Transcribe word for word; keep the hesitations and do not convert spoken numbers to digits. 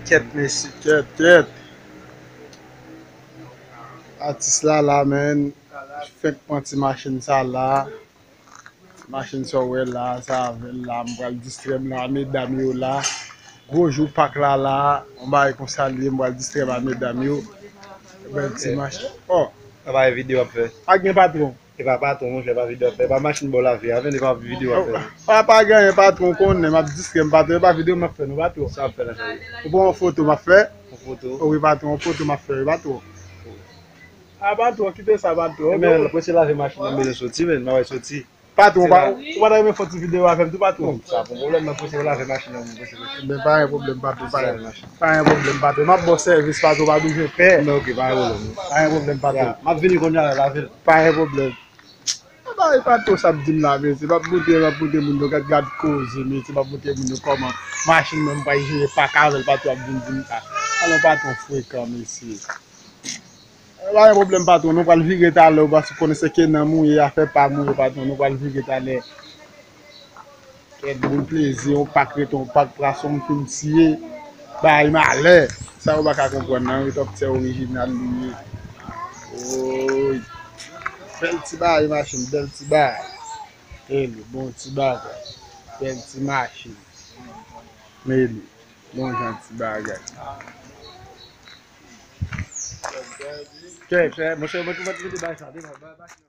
Kèt, mesye, kèt, kèt. Atis la la, menn. Fenk pran ti machin sa la. Ti machin sa w wè la, sa avè l la, m pral distrè m la, medam yo la. Gwo jou Pak la la, yon bagay konsa l ye, m pral distrè m a medam yo. Bèl ti machin. Oh, sa pa videyo ap fè. Pa gen patwon. E pa patwon, monchè, pa videyo ap fè. E pa machin ba w lave a, menn, e pa videyo ap fè. Pa, pa gen anyen, patwon konnen, m ap distrè m, patwon, e pa videyo m ap fè, non, patwon. Sa w ap fè la, cheri? Ou pran yon foto m ap fè? Yon foto? Wi, patwon, yon foto m ap fè, wi, patwon. A, patwon, kite sa, patwon. E, menn, prese lave machin nan, m bezwen soti, menn, m ap soti. Patwon, ou pa, ou pa ta renmen fè ti videyo avè m tou, patwon? Sa pa pwoblèm, m ap prese lave machin nan, m ap prese lave. Men pa gen pwoblèm, patwon, pa gen, pa gen pwoblèm, patwon. M ap ba w sèvis, patwon, pa bezwen pè. Men ok, pa gen pwoblèm. Pa gen pwoblèm, patwon. Ya, m ap vini kounye a, lave l. Pa gen pwoblèm. Sa bagay patwon sa ap di m la, mesye. M ap montre, m ap montre moun yo, gad, gad koze, mesye. M ap montre moun yo kòman machin mwen, m pral jere Pak avè l, patwon ap vin di m sa. Alò, patwon frekan, mesye. Pa gen pwoblèm, patwon. Nou pral vire talè, paske w konnen se ke nan mouye, afè pa mouye, patwon. Nou pral vire talè. Kèt, bon plezi, yon Pak rete yon Pak, pwason m fin tiye. Bay malè. Sa yo pa ka konprann nan, wi, Tòptè orijinal li ye. Oy. Bèl ti bagay, machin, bèl ti bagay. Eli, bon ti bagay. Bèl ti machin. Eli, bon jan ti bagay. Kèt, monchè, mwen tou mèt mete bagay sa, devan, bay, bay.